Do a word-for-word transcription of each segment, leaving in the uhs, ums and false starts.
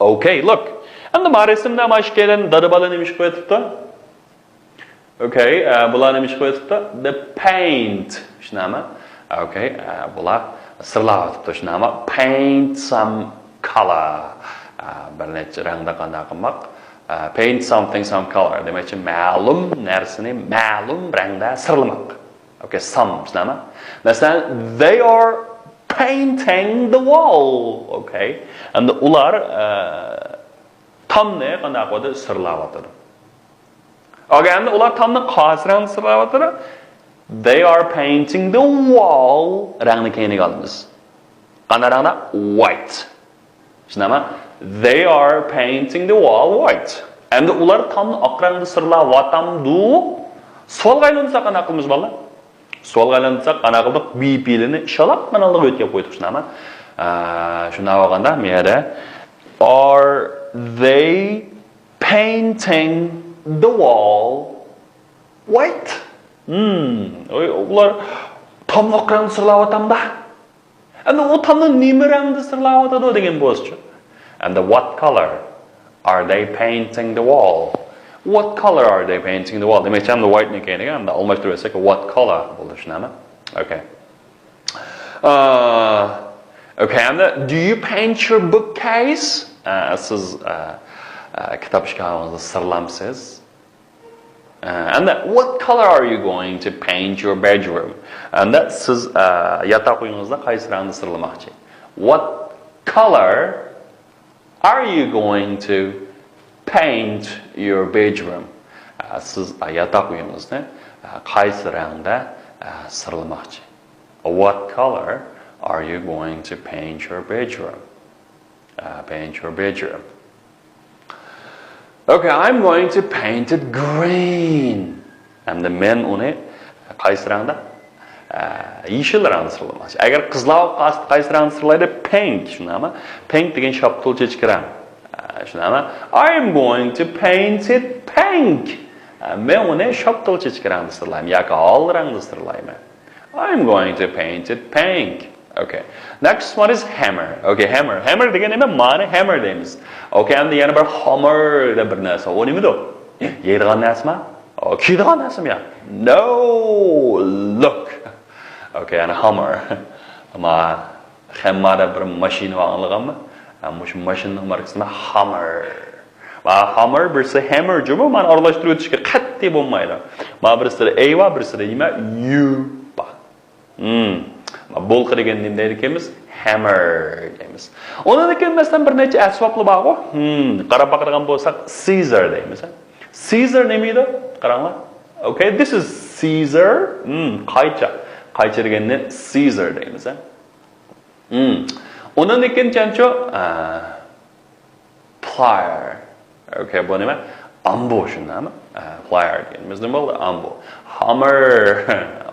Okay, look. ئەمدى ما رەسىمدە ما ئىككىيلەن دادا بالا نېمە ئىش قىلىۋېتىپتۇ؟ Okay, ئە، بۇلار نېمە ئىش قىلىۋېتىپتۇ؟ They paint. شۇنداقمۇ؟ Okay, ئە، بۇلار سىرلاۋېتىپتۇ. شۇنداقمۇ؟ Paint some color. ئە، بىر نەچچە رەڭدە قانداق قىلماق؟ ئە، paint something some color. دېمەكچى، مەلۇم نەرسىنى مەلۇم رەڭدە سىرلىماق. Okay, some. شۇنداقمۇ؟ مەسىلەن، they are painting the wall. Okay. ئەمدى ئۇلار، ئە، تامنى قانداق قىلىۋاتىدۇ؟ سىرلاۋاتىدۇ. Okay, ئەمدى ئۇلار تامنى قايسى رەڭدە سىرلاۋاتىدۇ؟ They are painting the wall. رەڭنى كەينىگە ئالىمىز. قانداق رەڭدە؟ White. شۇنداقمۇ؟ They are painting the wall white. ئەمدى ئۇلار تامنى ئاق رەڭدە سىرلاۋاتامدۇ؟ سوئالغا ئايلاندۇرساق قانداق قىلىمىز، بالىلار؟ سوئالغا ئايلاندۇرساق قانداق قىلدۇق؟ بى پېئىلىنى شالاققىنا ئالدىغا ئۆتكۈزۈپ قويدۇق، شۇنداقمۇ؟ ئە، شۇنداق بولغاندا، بۇ يەردە Are they painting the wall white? Hmm, ئۇلار تامنى ئاق رەڭدە سىرلاۋاتامدا؟ ئەمدى ئۇ تامنى نېمە رەڭدە سىرلاۋاتىدۇ دېگەن بولسىچۇ؟ And what color are they painting the wall? What color are they painting the wall? دېمەكچى، ئەمدى white نى كەينىگە ئەمدى ئالماشتۇرۇۋەتسەك، what color بولدى، شۇنداقمۇ؟ Okay. ئە، okay, ئەمدى do you paint your bookcase? ئە، سىز، ئە، ئە، كىتاب ئىشكاپىڭىزنى سىرلامسىز؟ ئە، ئەمدى what color are you going to paint your bedroom? ئەمدى سىز، ئە، ياتاق ئۆيىڭىزنى قايسى رەڭدە سىرلىماقچى؟ What color are you going to paint your bedroom? ئە، سىز، ئە، ياتاق ئۆيىڭىزنى، ئە، قايسى رەڭدە، ئە، سىرلىماقچى؟ What color are you going to paint your bedroom? ئە، paint your bedroom. Okay, I'm going to paint it green. ئەمدى مەن ئۇنى قايسى رەڭدە؟ ئە، يېشىل رەڭدە سىرلىماقچى. ئەگەر قىزلار قايسى، قايسى رەڭدە سىرلايدۇ؟ Pink، شۇنداقمۇ؟ Pink دېگەن شاپتۇل چېچىكى رەڭ. ئە، شۇنداقمۇ؟ I'm going to paint it pink. ئە، مەن ئۇنى شاپتۇل چېچىكى رەڭدە سىرلايمەن ياكى ھال رەڭدە سىرلايمەن. I'm going to paint it pink. Okay. Next one is hammer. Okay, hammer. Hammer دېگەن نېمە؟ مانا hammer دەيمىز. Okay, ئەمدى يەنە بىر hammer دەپ بىر نەرسە. ئۇ نېمىدۇ؟ يەيدىغان نەرسىمۇ؟ ئۇ كىيىدىغان نەرسىمۇ يا؟ No, look. Okay, يەنى hammer. ما خەمما دەپ بىر ماشىنا بار، ئاڭلىغانمۇ؟ ھە، مۇشۇ ماشىنىنىڭ ماركىسى نېمە؟ Hummer. ما Hummer بىرسى hammer جۇمۇ، مانا ئارىلاشتۇرۇۋېتىشكە قەتئىي بولمايدۇ. ما بىرسىدە A بار، بىرسىدە نېمە؟ U بار. Hmm. بولقا دېگەن نېمە دەيدىكەنمىز؟ Hammer دەيمىز. ئۇنىڭدىن كېيىن مەسىلەن بىر نەچچە ئەسۋابلار بارغۇ. Hmm. قاراپ باقىدىغان بولساق scissor دەيمىز. Scissor نېمە ئىدى؟ قاراڭلار. Okay, this is scissor. Hmm. قايچا. قايچا دېگەننى scissor دەيمىز. Hmm. ئۇنىڭدىن كېيىن چەنچۇ؟ ئە، plier. Okay, بۇ نېمە؟ ئامبۇ، شۇنداقمۇ؟ ئە، plier دېگەنمىز نېمە بولدى؟ ئامبۇ. Hummer.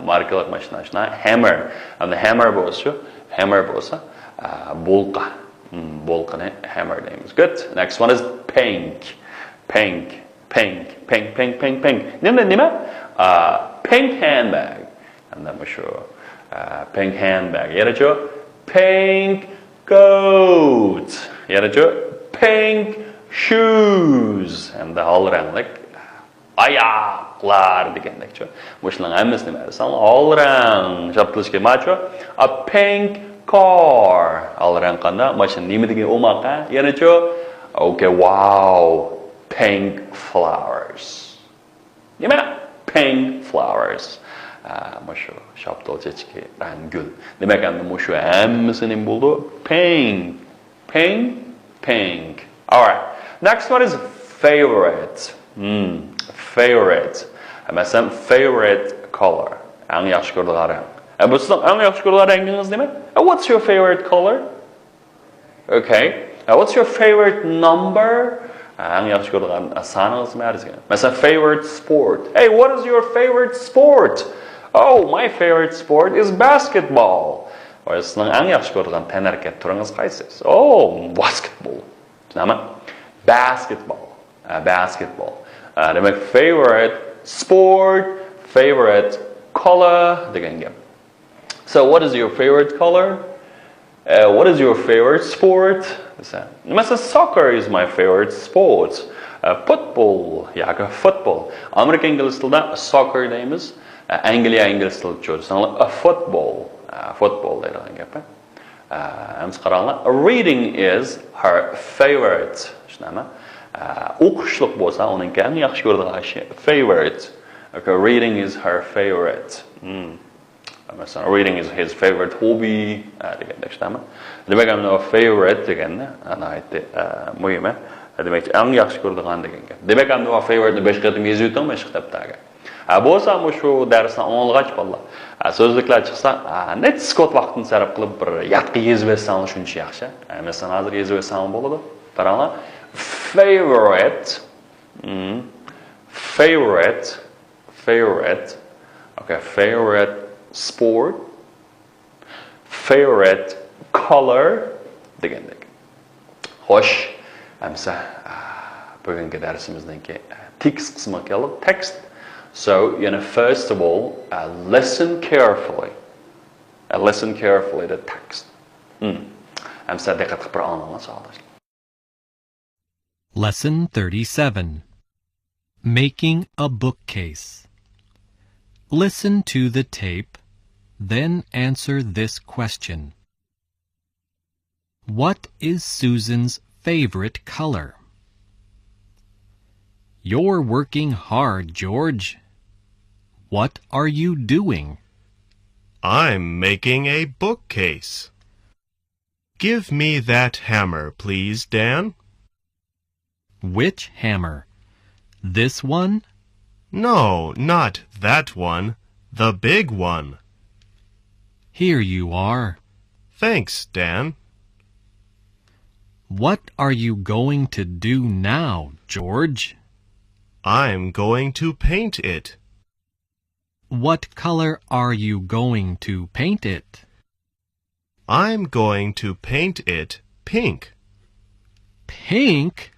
ماركىلىق ماشىنا، شۇنداق. Hammer. ئەمدى hammer بولسىچۇ؟ Hammer بولسا، ئە، بولقا. Hmm, بولقىنى hammer دەيمىز. Good. Next one is pink. Pink. Pink. Pink, pink, pink, pink. نېمە، نېمە؟ ئە، pink handbag. ئەمدى مۇشۇ، ئە، pink handbag. يەنىچۇ؟ Pink coat. يەنىچۇ؟ Pink shoes. ئەمدى ھال رەڭلىك ئاياقلار دېگەندەكچۇ. مۇشۇلارنىڭ ھەممىسىنى بەرسەڭ، ھال رەڭ شاپتۇلىشكە ماچۇ. A pink car. ھال رەڭ قانداق؟ ماشىنا نېمە دېگەن ئوماق، ھە؟ يەنىچۇ؟ Okay, wow. Pink flowers. نېمە؟ Pink flowers. ئە، مۇشۇ شاپتۇل چېچىكى، رەڭ گۈل. دېمەك، ئەمدى مۇشۇ ھەممىسى نېمە بولدى؟ Pink. Pink. Pink. Alright. Next one is favorite. Hmm. Favorite. مەسىلەن، favorite color. ئەڭ ياخشى كۆرىدىغان رەڭ. ئە، بۇ سىزنىڭ ئەڭ ياخشى كۆرىدىغان رەڭگىڭىز نېمە؟ ئە، what's your favorite color? Okay. Now, what's your favorite number? ئەڭ ياخشى كۆرىدىغان سانىڭىز نېمە دېسە. مەسىلەن، favorite sport. Hey, what is your favorite sport? Oh, my favorite sport is basketball. ۋاي، سىزنىڭ ئەڭ ياخشى كۆرىدىغان تەنھەرىكەت تۈرىڭىز قايسى؟ Oh, basketball. شۇنداقمۇ؟ Basketball. ئە، basketball. ئە، دېمەك، favorite sport, favorite color دېگەن گەپ. So, what is your favorite color? Uh, what is your favorite sport? دېسە، مەسىلەن، soccer is my favorite sport. Uh, football ياكى football. ئامېرىكا ئىنگلىز تىلىدا soccer دەيمىز. ئە، ئەنگلىيە ئىنگلىز تىلىدا چۆرسەڭلار، ئە، football. ئە، football دەيدىغان گەپ. ئە، ئەمسە قاراڭلار. Reading is her favorite. چۈشىنەمە؟ ئە، ئوقۇشلۇق بولسا، ئۇنىڭكى ئەڭ ياخشى كۆرىدىغان ئىشى favorite. Okay, reading is her favorite. Hmm. مەسىلەن، reading is his favorite hobby، ئە، دېگەندەك، چۈشىنەمە؟ دېمەك، ئەمدى favorite دېگەننى، ئە، ناھايىتى، ئە، مۇھىم، ئە. دېمەك، ئەڭ ياخشى كۆرىدىغان دېگەن گەپ. دېمەك، ئەمدى favorite نى بەش قېتىم يېزىۋېتىڭ، مەشىق دەپتەرگە. ھە، بولسا مۇشۇ دەرسنى ئاڭلىغاچ بالىلار، ھە، سۆزلۈكلەر چىقسا، ھە، نەچچە سېكۇنت ۋاقىتنى سەرپ قىلىپ بىر يادقا يېزىۋەتسەڭلار شۇنچە ياخشى. ھە، مەسىلەن، ھازىر يېزىۋەتسەڭلار بولىدۇ. قاراڭلار. Favorite. Hmm. Favorite. Favorite. Okay, favorite sport. Favorite color دېگەندەك. خوش، ئەمسە، ئە، بۈگۈنكى دەرسىمىزنىڭكى، ئە، تېكىست قىسمىغا كەلدۇق. Text. So, you know, first of all, uh, listen carefully. Uh, listen carefully the text. Hmm. ئەمسە دىققەت قىلىپ بىر ئاڭلاڭلار، ساۋاقداشلار. Lesson thirty-seven. Making a bookcase. Listen to the tape, then answer this question. What is Susan's favorite color? You're working hard, George. What are you doing? I'm making a bookcase. Give me that hammer, please, Dan. Which hammer? This one? No, not that one. The big one. Here you are. Thanks, Dan. What are you going to do now, George? I'm going to paint it. What color are you going to paint it? I'm going to paint it pink. Pink?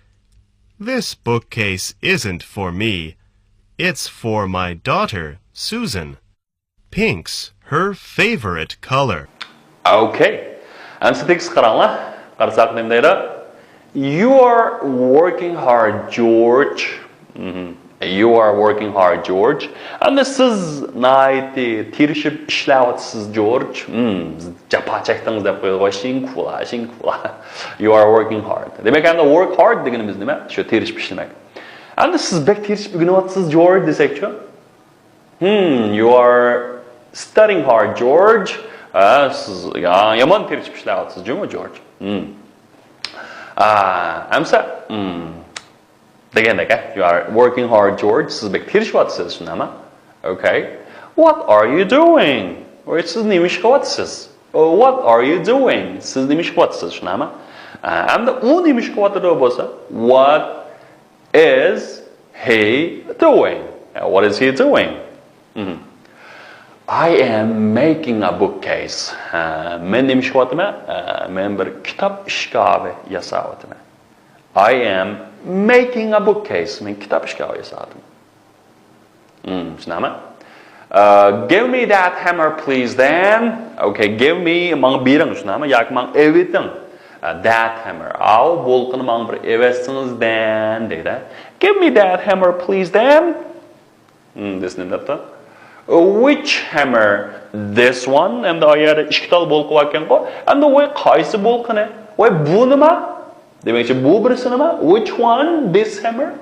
This bookcase isn't for me. It's for my daughter, Susan. Pink's her favorite color. Okay. ئەمسە تېكىستكە قاراڭلار. قارىساق نېمە دەيدۇ؟ You are working hard, George. مهم. You are working hard, George. ئەمدى سىز ناھايىتى تىرىشىپ ئىشلەۋاتىسىز، جورج. مم، جاپا چەكتىڭىز دەپ قويىدىغۇ. شىنكۇلا، شىنكۇلا. You are working hard. دېمەك، ئەمدى work hard دېگىنىمىز نېمە؟ شۇ تىرىشىپ ئىشلىمەك. ئەمدى سىز بەك تىرىشىپ ئۆگىنىۋاتىسىز، جورج دېسەكچۇ؟ Hmm, you are studying hard, George. ھە، سىز يا-، يامان تىرىشىپ ئىشلەۋاتىسىز جۇمۇ، جورج. Hmm. ئا، ئەمسە، hmm، دېگەندەك، ھە، you are working hard, George. سىز بەك تىرىشىۋاتىسىز، شۇنداقمۇ؟ Okay. What are you doing? ۋاي، سىز نېمە ئىش قىلىۋاتىسىز؟ Oh, what are you doing? سىز نېمە ئىش قىلىۋاتىسىز، شۇنداقمۇ؟ ئا، ئەمدى ئۇ نېمە ئىش قىلىۋاتىدۇ بولسا، what is he doing? What is he doing? مهم. I am making a bookcase. ھە، مەن نېمە ئىش قىلىۋاتىمەن؟ ھە، مەن بىر كىتاب ئىشكاپى ياساۋاتىمەن. I am making a bookcase. مەن كىتاب ئىشكاپى ياساۋاتىمەن. مم، چۈشىنەمەن. Uh, give me that hammer, please, then. Okay, give me، ماڭا بېرىڭ، چۈشىنەمەن. ياكى ماڭا ئېۋىتىڭ. Uh, that hammer. ئاۋۇ بولقىنى ماڭا بىر ئېۋەتسىڭىز، then، دەيدۇ. Give me that hammer, please, then. مم، دېسە نېمە دەپتۇ؟ Which hammer? This one. ئەمدى ئا يەردە ئىككى تال بولقا باركەنغۇ. ئەمدى ۋاي قايسى بولقىنى؟ ۋاي بۇ نېمە؟ دېمەكچى، بۇ بىرسى نېمە؟ Which one? This hammer.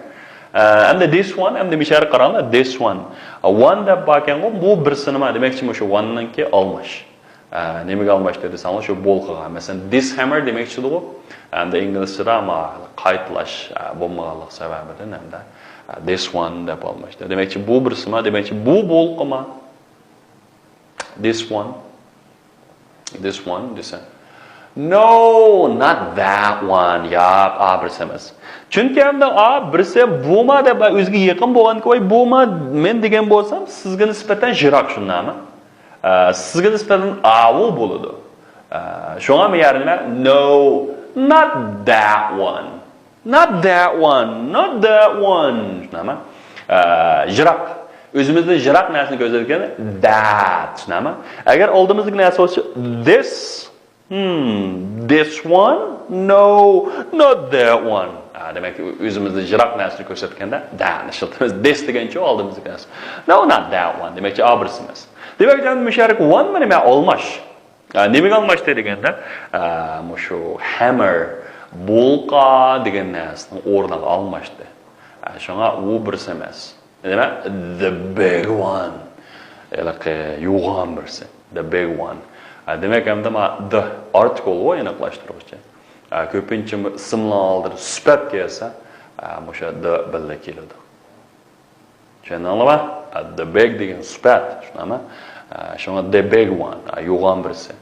ئە، ئەمدى this one، ئەمدى مىشەرە قاراڭلار، this one. One دەپ باركەنغۇ، بۇ بىرسى نېمە؟ دېمەكچى، مۇشۇ one نىڭكى ئالماش. ئە، نېمىگە ئالماشتى دېسەڭلار، شۇ بولقىغا. مەسىلەن، dishammer دېمەكچىدىغۇ. ئەمدى ئىنگلىزچىدا ما قايتىلاش، ئە، بولمىغانلىق سەۋەبىدىن ئەمدى، ئە، this one دەپ ئالماشتى. دېمەكچى، بۇ بىرسىما، دېمەكچى، بۇ بولقىما. This one. This one دېسە. No, not that one. ياق، ئا بىرسى ئەمەس. چۈنكى ئەمدى ئا بىرسى بۇما دەپ ئۆزىگە يېقىن بولغانكى، ۋاي بۇما مەن دېگەن بولسام، سىزگە نىسبەتەن يىراق، شۇنداقمۇ؟ ئە، سىزگە نىسبەتەن ئاۋۇ بولىدۇ. ئە، شۇڭا مەن يەنە نېمە؟ No, not that one. Not that one, not that one. شۇنداقمۇ؟ ئە، يىراق. ئۆزىمىزدىن يىراق نەرسىنى كۆرسەتكەن that. شۇنداقمۇ؟ ئەگەر ئالدىمىزدىكى نەرسە بولسا this. Hmm, this one? No, not that one. ھە، دېمەك، ئۆزىمىزدىن يىراق نەرسىنى كۆرسەتكەندە دەتنى ئىشلىتىمىز. This دېگەنچە ئالدىمىزدىكى نەرسە. No, not that one. دېمەكچى، ئا بىرسى ئەمەس. دېمەك، جان مۇشەررىك one مانا نېمە؟ ئالماش. ھە، نېمىگە ئالماشتى دېگەندە، ھە، مۇشۇ hammer، بۇلقا دېگەن نەرسىنىڭ ئورنىغا ئالماشتى. ھە، شۇڭا ئۇ بىرسى ئەمەس. نېمە؟ The big one. ھېلىقى يوغان بىرسى. The big one. ھە، دېمەك، ئەمدى ما the article غۇ ئېنىقلاشتۇرغۇچى. ھە، كۆپىنچە ئىسىملار ئالدىدا سۈپەت كەلسە، ھە، مۇشۇ the بىللە كېلىدۇ. چۈشەندىڭلارمۇ؟ ھە، the big دېگەن سۈپەت، شۇنداقمۇ؟ ھە، شۇڭا the big one، ھە، يوغان بىرسى.